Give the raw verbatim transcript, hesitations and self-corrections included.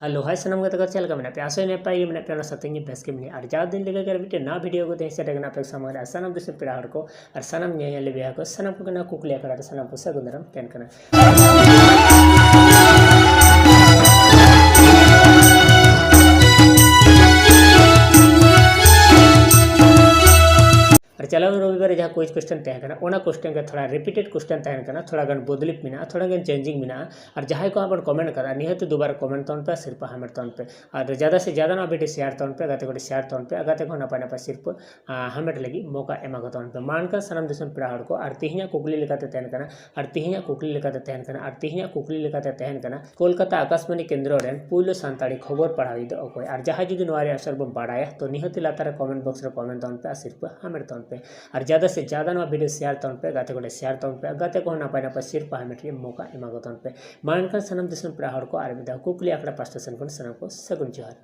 Hello, ᱦᱟᱭ ᱥᱟᱱᱟᱢ ᱜᱟᱛᱮ ᱠᱚ, ᱪᱮᱫ ᱞᱮᱠᱟ ᱢᱮᱱᱟᱜ ᱯᱮᱭᱟ? ᱟᱥᱚᱜ ᱟᱹᱧ ᱱᱟᱯᱟᱭ ᱜᱮ ᱢᱮᱱᱟᱜ ᱯᱮᱭᱟ, ᱚᱱᱟ ᱥᱟᱶᱛᱮ ᱤᱧ ᱵᱮᱥ ᱜᱮ ᱢᱮᱱᱟᱹᱧᱟ᱾ ᱟᱨ ᱡᱟᱣ ᱫᱤᱱ ᱞᱮᱠᱟ ᱜᱮ ᱟᱨ ᱢᱤᱫᱴᱮᱱ ᱱᱟᱣᱟ ᱵᱷᱤᱰᱤᱭᱳ ᱟᱹᱜᱩ ᱛᱮ ᱦᱮᱡ ᱥᱮᱴᱮᱨ ᱠᱟᱱᱟ ᱟᱯᱮ ᱥᱟᱢᱟᱝ ᱨᱮ᱾ ᱟᱨ ᱥᱟᱱᱟᱢ ᱫᱤᱥᱚᱢ ᱯᱮᱲᱟ ᱦᱚᱲ ᱠᱚ ᱟᱨ ᱥᱟᱱᱟᱢ ᱧᱮᱧᱮᱞᱤᱭᱟᱹ ᱵᱚᱭᱦᱟ ᱠᱚ, ᱥᱟᱱᱟᱢ ᱠᱚᱜᱮ ᱱᱚᱣᱟ ᱠᱩᱠᱞᱤ ᱟᱠᱷᱲᱟ ᱨᱮ ᱥᱟᱱᱟᱢ ᱠᱚ ᱥᱟᱹᱜᱩᱱ ᱫᱟᱨᱟᱢ ᱛᱟᱦᱮᱱ ᱠᱟᱱᱟ᱾ ᱟᱨ ᱪᱟᱞᱟᱣᱮᱱ ᱨᱚᱵᱤᱵᱟᱨ ᱨᱮ ᱡᱟᱦᱟᱸ quiz question ᱛᱟᱦᱮᱸ ᱠᱟᱱᱟ, ᱚᱱᱟ question ᱜᱮ ᱛᱷᱚᱲᱟ repeated question ᱛᱟᱦᱮᱸ ᱠᱟᱱᱟ, ᱛᱷᱚᱲᱟ ᱜᱟᱱ ᱵᱚᱫᱞᱤ ᱢᱮᱱᱟᱜᱼᱟ, ᱛᱷᱚᱲᱟ ᱜᱟᱱ changing ᱢᱮᱱᱟᱜᱼᱟ᱾ ᱟᱨ ᱡᱟᱦᱟᱸᱭ ᱠᱚ ᱦᱟᱸᱜ ᱵᱚᱱ comment ᱠᱟᱫᱟ, ᱱᱤᱦᱟᱹᱛ ᱫᱩᱵᱟᱨᱟ comment ᱛᱟᱵᱚᱱ ᱯᱮ, ᱥᱤᱨᱯᱟᱹ ᱦᱟᱢᱮᱴ ᱛᱟᱵᱚᱱ ᱯᱮ᱾ ᱟᱨ ᱡᱟᱫᱟ ᱥᱮ ᱡᱟᱫᱟ ᱱᱚᱣᱟ ᱵᱷᱤᱰᱤᱭᱳ share ᱛᱟᱵᱚᱱ ᱯᱮ, ᱜᱟᱛᱮ ᱠᱚ ᱴᱷᱮᱱ share ᱛᱟᱵᱚᱱ ᱯᱮ, ᱟᱨ ᱜᱟᱛᱮ ᱠᱚ ᱱᱟᱯᱟᱭ ᱱᱟᱯᱟᱭ ᱥᱤᱨᱯᱟᱹ, ᱟ, ᱦᱟᱢᱮᱴ ᱞᱟᱹᱜᱤᱫ ᱢᱚᱠᱟ ᱮᱢᱟ ᱠᱚ ᱛᱟᱵᱚᱱ ᱯᱮ᱾ ᱢᱟ ᱮᱱᱠᱷᱟᱱ ᱥᱟᱱᱟᱢ ᱫᱤᱥᱚᱢ ᱯᱮᱲᱟ ᱦᱚᱲ ᱠᱚ, ᱟᱨ ᱛᱮᱦᱮᱧᱟᱜ ᱠᱩᱠᱞᱤ ᱞᱮᱠᱟᱛᱮ ᱛᱟᱦᱮᱱ ᱠᱟᱱᱟ, ᱟᱨ ᱛᱮᱦᱮᱧᱟᱜ ᱠᱩᱠᱞᱤ ᱞᱮᱠᱟᱛᱮ ᱛᱟᱦᱮᱱ ᱠᱟᱱᱟ, ᱟᱨ ᱛᱮᱦᱮᱧᱟᱜ ᱠᱩᱠᱞᱤ ᱞᱮᱠᱟᱛᱮ ᱛᱟᱦᱮᱱ ᱠᱟᱱᱟ, ᱠᱳᱞᱠᱟᱛᱟ ᱟᱠᱟᱥᱵᱟᱱᱤ ᱠᱮᱱᱫᱨᱚ ᱨᱮᱱ ᱯᱩᱭᱞᱩ ᱥᱟᱱᱛᱟᱲᱤ ᱠᱷᱚᱵᱚᱨ ᱯᱟᱲᱦᱟᱣᱤᱡ ᱫᱚ ᱚᱠᱚᱭ? ᱟᱨ ᱡᱟᱦᱟᱸᱭ ᱡᱩᱫᱤ ᱱᱚᱣᱟ ᱨᱮᱭᱟᱜ answer ᱵᱚᱱ ᱵᱟᱲᱟᱭᱟ, ᱛᱚ ᱱᱤᱦᱟᱹᱛ ᱞᱟᱛᱟᱨ ᱨᱮ comment box ᱨᱮ comment ᱛᱟᱵᱚᱱ ᱯᱮ ᱟᱨ ᱥᱤᱨᱯᱟᱹ ᱦᱟᱢᱮᱴ ᱛᱟᱵᱚᱱ ᱯᱮ᱾ ᱟᱨ ᱡᱟᱫᱟ ᱥᱮ ᱡᱟᱫᱟ ᱱᱚᱣᱟ ᱵᱷᱤᱰᱤᱭᱳ share ᱛᱟᱵᱚᱱ ᱯᱮ, ᱜᱟᱛᱮ ᱠᱚ ᱴᱷᱮᱱ share ᱛᱟᱵᱚᱱ ᱯᱮ, ᱜᱟᱛᱮ ᱠᱚᱦᱚᱸ ᱱᱟᱯᱟᱭ ᱱᱟᱯᱟᱭ ᱥᱤᱨᱯᱟᱹ ᱦᱟᱢᱮᱴ ᱨᱮᱭᱟᱜ ᱢᱚᱠᱟ ᱮᱢᱟ ᱠᱚ ᱛᱟᱵᱚᱱ ᱯᱮ᱾ ᱢᱟ ᱮᱱᱠᱷᱟᱱ ᱥᱟᱱᱟᱢ ᱫᱤᱥᱚᱢ ᱯᱮᱲᱟ ᱦᱚᱲ ᱠᱚ ᱟᱨ ᱢᱤᱫ ᱫᱷᱟᱣ ᱠᱩᱠᱞᱤ ᱟᱠᱷᱲᱟ ᱯᱟᱥᱴᱟ ᱥᱮᱱ ᱠᱷᱚᱱ ᱥᱟᱱᱟᱢ ᱠᱚ ᱥᱟᱹᱜᱩᱱ ᱡᱚᱦᱟᱨ᱾